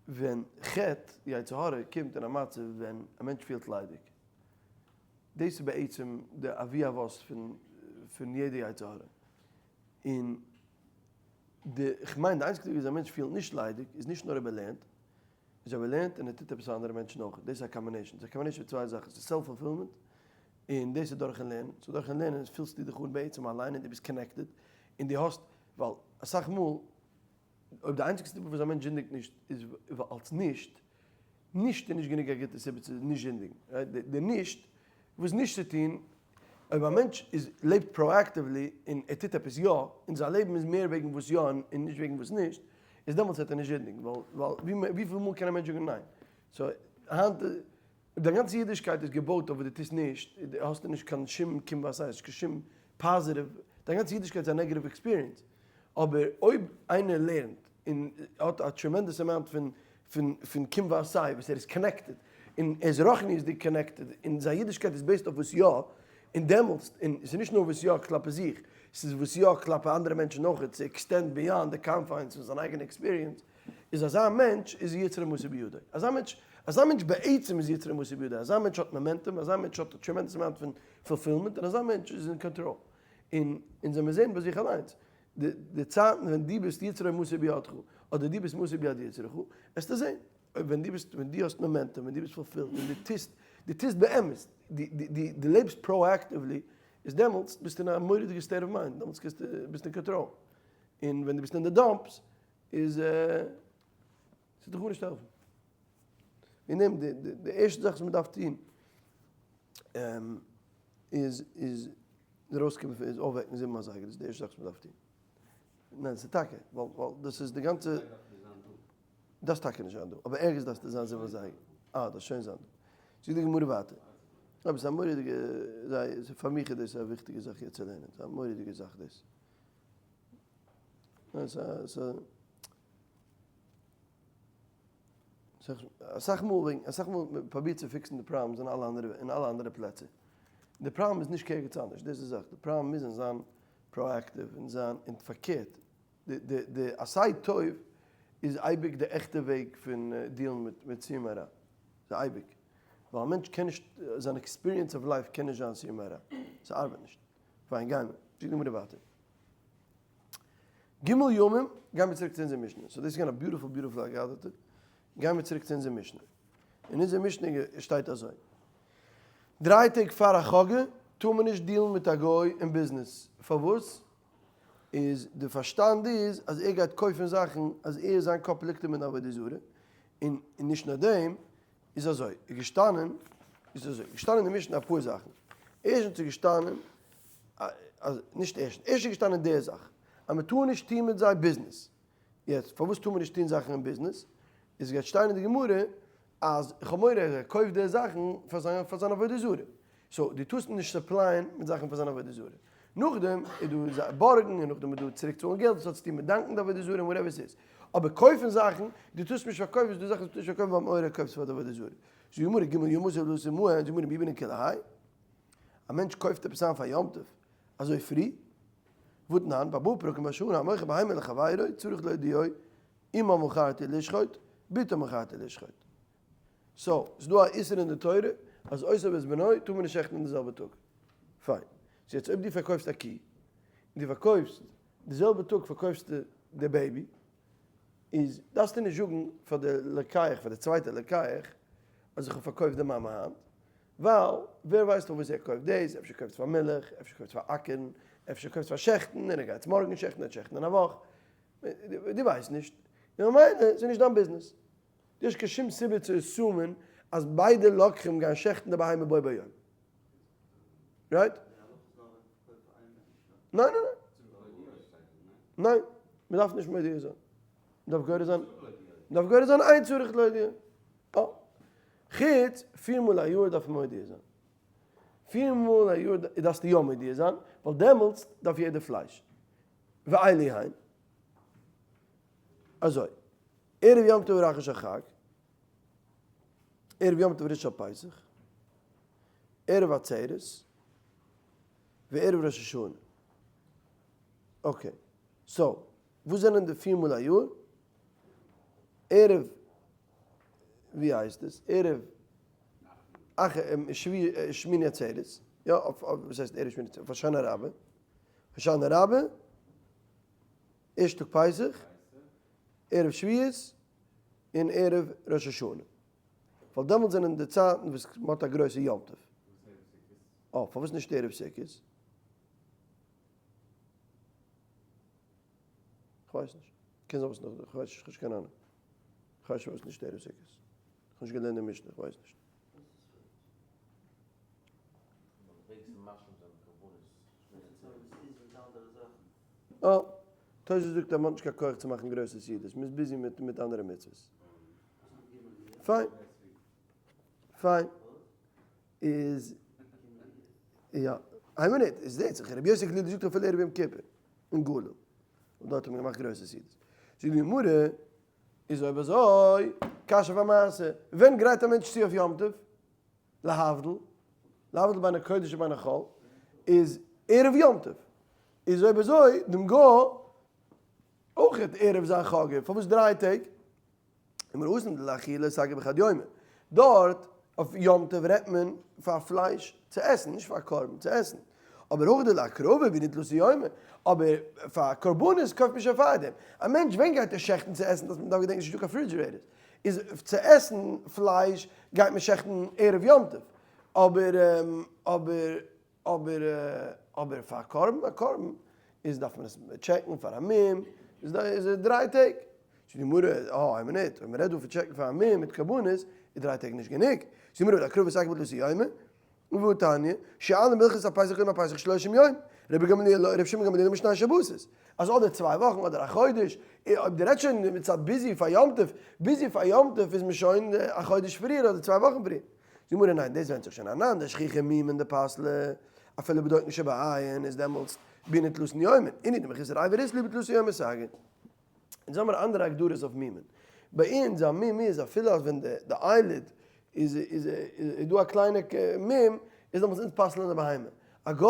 ווען חטא, יצר הרע, קומט אין א מצב ווען א מענטש פילט ליידיג, דאס איז בעצם די אבי אבות פון פון יעדע יצר הרע. און די, כ'מיין די איינציגסטע וועג וויאזוי א מענטש פילט נישט ליידיג איז נישט נאר אויב ער לערנט, איז אויב ער לערנט און ער טוט עפעס פאר אנדערע מענטשן אויך. דאס איז א combination. ס'איז א combination פון צוויי זאכן. ס'איז self fulfillment און דאס איז דורכ'ן לערנען. So דורכ'ן לערנען פילסטו דיך אן בעצם אליין און דו ביסט connected און דו האסט, ווייל אסאך מאל אויב די איינציגסטע סיבה פארוואס א מענטש זינדיגט נישט איז ווייל אלס נישט, נישט איז נישט גענוג א גוטע סיבה צו נישט זינדיגן, right? די נישט, וואס נישט צו טון, אויב א מענטש איז לעבט proactively און ער טוט עפעס יא, און זיין לעבן איז מער וועגן וואס יא און נישט וועגן וואס נישט, איז דעמאלטס וועט ער נישט זינדיגן, ווייל ווייל וויפיל מאל קען א מענטש זאגן ניין? So היינט אויב דיין גאנצע אידישקייט איז געבויט אויף וואס דו טוסט נישט, האסטו נישט קיין שום קום ועשה, נישט קיין שום positive, דיין גאנצע אידישקייט איז א negative experience. אבער אויב איינער לערנט און האט א tremendous amount פון פון פון קום ועשה וואס ער איז connected און ער איז רוחניות'דיג connected און זיין אידישקייט איז based אויף וואס יא, און דעמאלטס, און ס'איז נישט נאר וואס יא כלפי זיך, ס'איז וואס יא כלפי אנדערע מענטשן אויכעט, צו extend beyond די confines פון זיין אייגענע experience, איז אזא מענטש איז יצרו מסור בידו. אזא מענטש, אזא מענטש בעצם איז יצרו מסור בידו. אזא מענטש האט momentum, אזא מענטש האט א tremendous amount פון fulfillment, און אזא מענטש איז אין קאנטראל. און אונז זעמיר זען ביי זיך אליינס, די די צייטן ווען דו ביסט יצרו מסור בידך, אדער דו ביסט מסור ביד יצרך, וועסטו זען, אויב ווען דו ביסט, ווען דו האסט momentum, ווען דו ביסט fulfilled, ווען דו טוסט, דו טוסט באמת, דו דו דו דו לעבסט proactively, איז דעמאלטס ביסטו אין א מורא'דיגע state of mind, דעמאלטס קענסטו, ביסטו אין קאנטראל. און ווען דו ביסט אין די dumps, איז ס'וועט דיך גארנישט העלפן. וועגן דעם די די די ערשטע זאך וואס מ'דארף טון איז איז ארויסקומען פון איז אויפוועקן זיבן אזייגער דאס איז די ערשטע זאך וואס מ'דארף טון. ניין ס'איז טאקע ווייל ווייל דאס איז די גאנצע דארפסט טאקע נישט זיין דא אבער ערגעץ דארפסטו זיין זיבן אזייגער. אה דארפסט שוין זיין דא. זאגט די גמרא ווייטער. אבער ס'איז א מורא'דיגע זיי פאר מיך איז דאס א וויכטיגע זאך יעצט צו לערנען. ס'איז א מורא'דיגע זאך דאס. אסאך מאל וועגן אסאך מאל מען פרובירט צו fix ן די problems אין אלע אנדערע אין אלע אנדערע פלעצער. די פראבלעם איז נישט ערגעץ אנדערש, דאס איז די זאך, די פראבלעם מוז זיין proactive און זיין און פארקערט, די די די עשה טוב איז אייביג די עכטע וועג פון deal ן מיט מיט סור מרע, ס'איז אייביג, ווייל א מענטש קען נישט, זיין experience of life קען נישט זיין סור מרע, ס'ארבעט נישט. פיין גיימער, זאגט די גמרא ווייטער. ג' ימים, גיימיר צוריק צו אונזער משנה, so דאס איז געווען א beautiful beautiful אגדתא, גיימיר צוריק צו אונזער משנה, אין אונזער משנה שטייט אזוי, דריי טעג פאר א חגא טאר מען נישט deal ן מיט א גוי אין ביזנעס, פארוואס? איז די פארשטאנד איז אז ער גייט קויפן זאכן אז ער זיין קאפ ליגט אים אין עבודה זרה, און נישט נאר דעם, איז אזוי, איז געשטאנען, איז אזוי, געשטאנען אין די משנה אפאר זאכן, ערשטנס איז געשטאנען, אז, נישט ערשטנס, ערשט איז געשטאנען די זאך, אז מען טאר נישט טון מיט זיי ביזנעס, יעצט פארוואס טאר מען נישט טון זאכן אין ביזנעס, איז גייט שטיין אין די גמרא, אז איך האב מורא אז ער קויפט די זאכן פאר זיין פאר זיין עבודה זרה, so דו טארסט אים נישט supply ען מיט זאכן פאר זיין עבודה זרה, נאכדעם איז דא בארגן און נאכדעם איז דא צוריק צאלן געלט, דאס האט צו טון מיט דאנקן די עבודה זרה און whatever ס'איז. אבער קויפן זאכן, דו טארסט נישט פארקויפן, ס'דא זאכן וואס דו טארסט נישט פארקויפן ווייל מורא קויפסט פאר די עבודה זרה. זאגט די גמרא, ג' ימים אסור לעשות עמהן, זאגט די גמרא, מי בעינן כולי האי? א מענטש קויפט עפעס איין פאר יום טוב אזוי פרי? והתנן, בארבעה פרקים בשנה המוכר בהמה לחבירו צריך להודיעו אמה מכרתי לשחוט, בתו מכרתי לשחוט. so, ס'איז דא א איסור אין די תורה אז אותו ואת בנו טאר מען נישט שעכטן אין די זעלבע טאג. פיין. so יעצט אויב דו פארקויפסט א קי, און דו פארקויפסט די זעלבע טאג פארקויפסטו די baby, איז דארפסטו נישט זאגן פאר די לוקח, פאר די צווייטע לוקח, אז איך האב פארקויפט די מאמע היינט, ווייל ווער ווייסט פארוואס ער קויפט דאס, אפשר קויפט פאר מילך, אפשר קויפט פאר אקערן, אפשר קויפט פאר שעכטן, און ער גייט מארגן שעכטן, ער וועט שעכטן אין א וואך, דו ווייסט נישט, און ממילא ס'איז נישט דיין ביזנעס. דו האסט קיין שום סיבה צו assume ען אז ביידע לוקחים גייען שעכטן די בהמה בו ביום. right? ניין ניין ניין. ניין, מען דארף נישט מודיע זיין. מען דארף גורס זיין, מען דארף גורס זיין אין צריך להודיע. אה. חוץ פיר מאל א יאר דארף מען מודיע זיין. פיר מאל א יאר דארפסטו יא מודיע זיין, ווייל דעמאלטס דארף יעדער פלייש. ואלו הן. אזוי. ערב יום טוב ראשון של חג, ערב יום טוב ראשון של פסח, ערב עצרת, וערב ראש השנה. okay, so, וואס זענען די פיר מאל א יאר? ערב, ווי הייסט עס? ערב שמיני עצרת, יא, וואס הייסט ערב שמיני עצרת? אויף הושענא רבה, הושענא רבה, ערשט טאג פסח, ערב שבועות און ערב ראש השנה, ווייל דעמאלטס זענען די צייטן וואס מען האט א גרויסע יום טוב. אה, פארוואס נישט ערב סוכות? כ'ווייס נישט. קען זיין וואס נאך, כ'ווייס נישט, כ'האב נישט קיין אהנונג. כ'ווייס נישט פארוואס נישט ערב סוכות. כ'האב נישט געלערנט די משנה, כ'ווייס נישט. אה, תוס' זאגט אז מ'האט נישט קיין כח צו מאכן גרויסע סעודות, מ'איז busy מיט מיט אנדערע מצוות. פיין. פיין. איז יא. איין מינוט, איז זעהט זיך רבי יוסי גלילי זאגט אפילו ערב יום כיפור אין גליל. און דארט האט מען געמאכט גרויסע סעודות. זאגט די גמרא, איז אויב אזוי, קשיא אויף א מעשה, ווען גרייט א מענטש צו אויף יום טוב? להבדיל, להבדיל בין הקודש ובין החול, איז ערב יום טוב. איז אויב אזוי, דעם גוי אויך ערב זיין חגא, פארוואס דריי טעג? אמר אסם דלאכילה סגי בחד יומא. דארט אויף יום טוב רעדט מען פאר פלייש צו עסן, נישט פאר קרבן צו עסן. אבער הכא דלהקרבה בעינן תלתא יומי, אבער פאר קרבנות קויפט מען שוין פארדעם. א מענטש ווען גייט ער שעכטן צו עסן? דאס מען דארף געדענקען ס'נישטא קיין refrigerators. איז צו עסן פלייש גייט מען שעכטן ערב יום טוב. אבער אבער אבער אבער פאר קרבן א קרבן איז דארף מען עס טשעקן פאר א מום איז איז דריי טעג. זאגט די גמרא, אה איין מינוט, אויב מען רעדט דא פון טשעקן פאר א מום מיט קרבנות איז דריי טעג נישט גענוג. זאגט די גמרא, להקרבה סגי בתלתא יומי, והתניא, שואלין בהלכות הפסח קודם הפסח שלושים יום, רבי גמליאל, רבי שמעון גמליאל אומר שני שבתות, אז אדער צוויי וואכן אדער א חודש, אויב דו רעדסט שוין מצד busy פאר יום טוב, busy פאר יום טוב איז מען שוין א חודש פריער אדער צוויי וואכן פריער. זאגט די גמרא ניין, דאס ווענדט זיך שוין אנן דשכיחי מומין דפסלי, אפילו בדוקין שבעין איז דעמאלטס בעינן תלתין יומין, אינהו דמחוסר אבר אית להו בתלתא יומי סגי. אונז האמיר אנדערע הגדרות אויף מומין. ביי אונז א מום איז אפילו אז ווען די eyelid איז איז איז דא א קליינע מום איז דעמאלטס אונז פסל'ען די בהמה. הגה,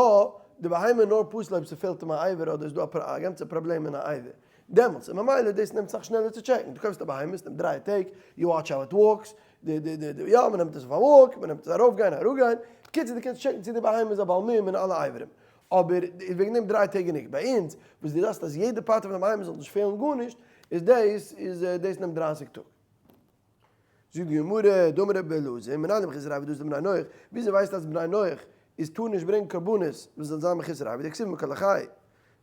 די בהמה איז נאר פסול אויב ס'פעלט אים א אבר אדער איז דא א גאנצע פראבלעם אין א אבר. דעמאלטס, און ממילא דאס נעמט סאך שנעלער צו טשעקן. דו קויפסט א בהמה, ס'נעמט דריי טעג, you watch how it walks, די די די די יא מ'נעמט עס אויף א walk, מ'נעמט עס ארויפגיין אראפגיין, בקיצור דו קענסט טשעקן צו די בהמה איז א בעל מום אין אלע אברים. אבער איז וועגן דעם דריי טעג גענוג. ביי אונז וואס דו דארפסט אז יעדע part פון די בהמה זאל נישט פעלן גארנישט, איז דאס איז דאס נעמט דרייסיג טאג. זאגט די גמרא, דאמר רבי אלעזר, מנין למחוסר אבר דאתו לבני נח, וויאזוי ווייסטו אז בני נח איז טאר נישט ברענגען קרבנות וואס זאל זיין מחוסר אבר, דכתיב מכל החי,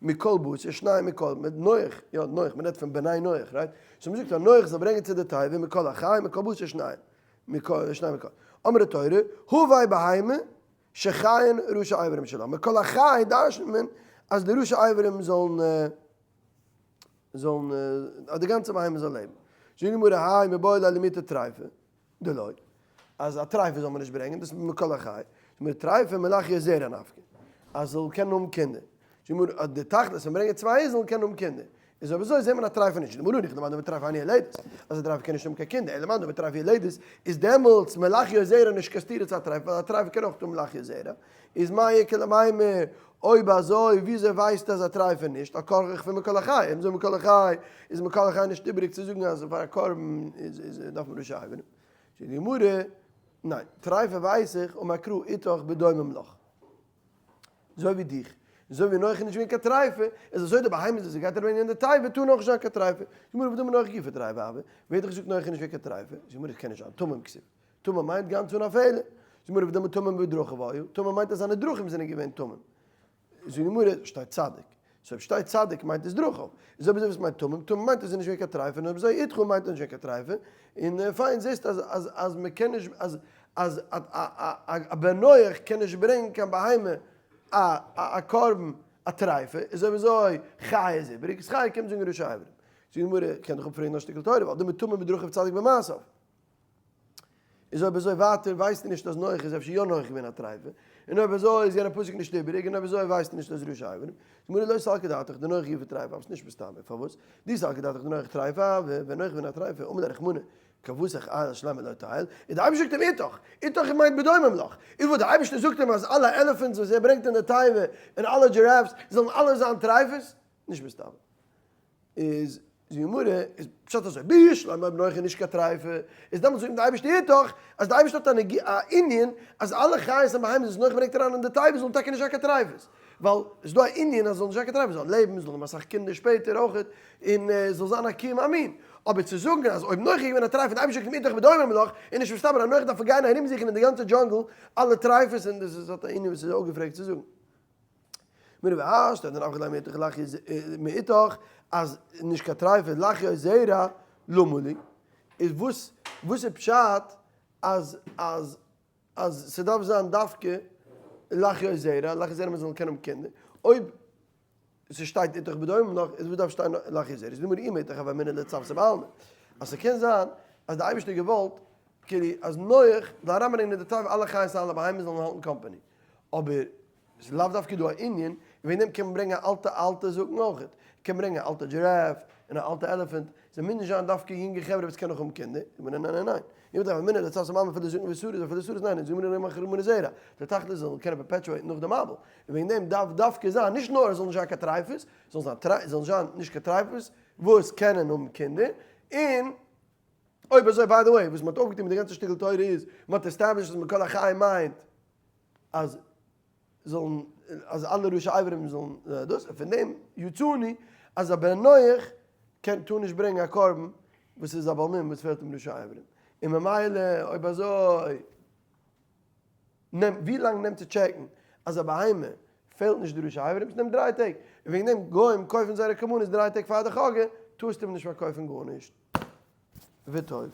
מכל בשר, שניים מכל, מיט נח, יא נח, מען רעדט פון בני נח, right? so מען זאגט אז נח זאל ברענגען צו די תיבה מכל החי, מכל בשר שניים, מכל, שניים מכל. אמרה תורה, הבא בהמה, שחיין ראשי אברים שלה, מכל החי דרשנ'ט מען אז די ראשי אברים זאלן זאלן אז די גאנצע בהמה זאל לעבן. זאגט די גמרא האי מיבעי ליה למעוטי טריפה, דלא, אז א טריפה זאל מען נישט ברענגען, דאס איז מכל החי, זאגט די גמרא טריפה מלהחיות זרע נפקא, אז זאל קענען האבן קינדער. זאגט די גמרא אז די תכלית פון ברענגען צוויי איז זאלן קענען האבן קינדער. איז אויב אזוי זעט מען א טריפה נישט, די גמרא ניחא דמאן דאמר טריפה אינה יולדת, אז א טריפה קען נישט האבן קיין קינדער, אלא מאן דאמר טריפה יולדת, איז דעמאלטס מלהחיות זרע נישט קיין סתירה צו א טריפה, ווייל א טריפה קען אויך האבן מלהחיות זרע, איז מאי איכא למימר. אויב אזוי וויאזוי ווייסטו אז א טרייפה נישט על כרחך פון מכל החי? אויב אזוי מכל החי איז מכל החי נישט איבעריג צו זאגן אז פאר א קרבן איז דארף מען ראשי אברים. זאגט די גמרא, ניין, טרייפה ווייס איך אמר קרא איתך בדומם לך. אזוי ווי דיך, אזוי ווי נח איז נישט געווען קיין טרייפה, איז אזוי די בהמות וואס ער גייט אריינברענגען אין די תיבה טאר נאך נישט זיין קיין טרייפה. זאגט די גמרא והא דאמר נח גופא טרייפה הוה, ווער האט דיך געזאגט נח איז נישט געווען קיין טרייפה? זאגט די גמרא עס קען נישט זיין, תמים כתיב. תמים מיינט גאנץ אן א פעלער. זאגט די גמרא ודילמא תמים בדרכיו היו, תמים מיינט אז זיינע דרכים זענען געווען תמים. זאגט די גמרא, שטייט צדיק. so אויב שטייט צדיק מיינט עס דרכיו. איז אויב אזוי וואס מיינט תמים? תמים מיינט אז עס איז נישט געווען קיין טרייפה, און אויב אזוי איתך מיינט אז נישט געווען קיין טרייפה. און פיין זעסט אז אז אז מען קען נישט אז אז א בן נח קען נישט ברענגען קיין בהמה א א קרבן א טרייפה, איז אויב אזוי חיה איז איבעריג, איז חיה קומט זאגן ראשי אברים. זאגט די גמרא, קען דאך אפפרעגן א שטיקל תורה, ווייל דמי תמים בדרכיו צדיק במעשיו. איז אויב אזוי ווייטער ווייסטו נישט אז נח איז אפשר יא נח געווען א טרייפה, און אויב אזוי איז יענע פסוק נישט איבעריג, און אויב אזוי ווייסטו נישט אז ראשי אברים. גמרא לא סלקא דעתך דנח גופא טרייפה, אבער ס'נישט מסתבר, פארוואס? דאי סלקא דעתך דנח טרייפה, ווען נח געווען א טרייפה, אמר ליה רחמנא, כוותך עייל שלימא לא תעייל, איז די אייבערשטער זאגט אים איתך, איתך מיינט בדומם לך, איז וואס די אייבערשטער זאגט אים אז אלע elephants וואס ער ברענגט אין די תיבה און אלע giraffes זאלן אלע זיין טרייפות? נישט מסתבר. איז די גמרא איז פשט אזוי, בשלמא אויב נח איז נישט קיין טרייפה, איז דעמאלטס זאגט אים די אייבערשטער איתך, אז די אייבערשטער האט א ענין אז אלע חיות און בהמות וואס נח ברענגט אריין אין די תיבה זאלן טאקע נישט זיין קיין טרייפות, ווייל עס איז דא א ענין אז עס זאל נישט זיין קיין טרייפות, זאל לעבן, זאל האבן אסאך קינדער שפעטער אויכעט, און עס זאל זיין א קיום המין. אבער צו זאגן אז אויב נח איז געווען א טרייף און די אייבערשטער זאגט אים איתך בדומם לך, איז נישט מסתבר אז נח דארף גיין ארומזוכן אין די גאנצע jungle אלע טרייפות און דאס איז האט א ענין וואס איז אפגעפרעגט צו זאגן. מיר והשתא דנפחא ליה מאיתך להחיות מאיתך אז נישט קיין טרייפה להחיות זרע למה לי איז וואס וואס איז פשט אז אז אז ס'דארף זיין דווקא להחיות זרע, להחיות זרע מ'זאל קענען האבן קינדער, אויב ס'שטייט איתך בדומם לך איז וואס דארף שטיין להחיות זרע, איז נאמר אי מאיתך הוה אמינא לצוותא בעלמא, אז ס'קען זיין אז די אייבערשטער האט געוואלט כאילו אז נח זאל אריינברענגען אין די תיבה אלע חיות און אלע בהמות זאלן האלטן קאמפאני, אבער ס'איז לאו דווקא דא א ענין, און וועגן דעם קען מען ברענגען א אלטע אלטע זקן אויכעט, קען ברענגען א אלטע giraffe און א אלטע elephant, זיי מוזן נישט זיין דווקא יונגע חברה וואס קענען נאך האבן קינדער, זאגט מען ניין ניין ניין, אם דארף אמונה לצד שמאל אפילו זקן וסריס אפילו סריס ניין, זאגט מען נאר רחמנא זרע, דער תכלית זאל קענען perpetuate נאך די מבול, און וועגן דעם דארף דווקא זיין נישט נאר עס זאל נישט זיין קיין טרייפות, זאל זיין זאל נישט זיין נישט קיין טרייפות וואס קענען האבן קינדער, און אויב אזוי by the way וואס מען האט אויפגעטון מיט די גאנצע שטיקל תורה איז, מען האט established אז מכל החי מיינט אז זאלן אז אלע ראשי אברים זאלן דאס, און פון דעם יצאנו אז א בן נח קען טאר נישט ברענגען א קרבן וואס איז א בעל מום וואס פעלט אים ראשי אברים, און ממילא אויב אזוי נעמט ווי לאנג נעמט צו טשעקן אז א בהמה פעלט נישט די ראשי אברים? ס'נעמט 3 טעג, און וועגן דעם גוים קויפן זייערע קרבנות 3 טעג פאר די חגא, טארסטו אים נישט פארקויפן גארנישט. וטוב.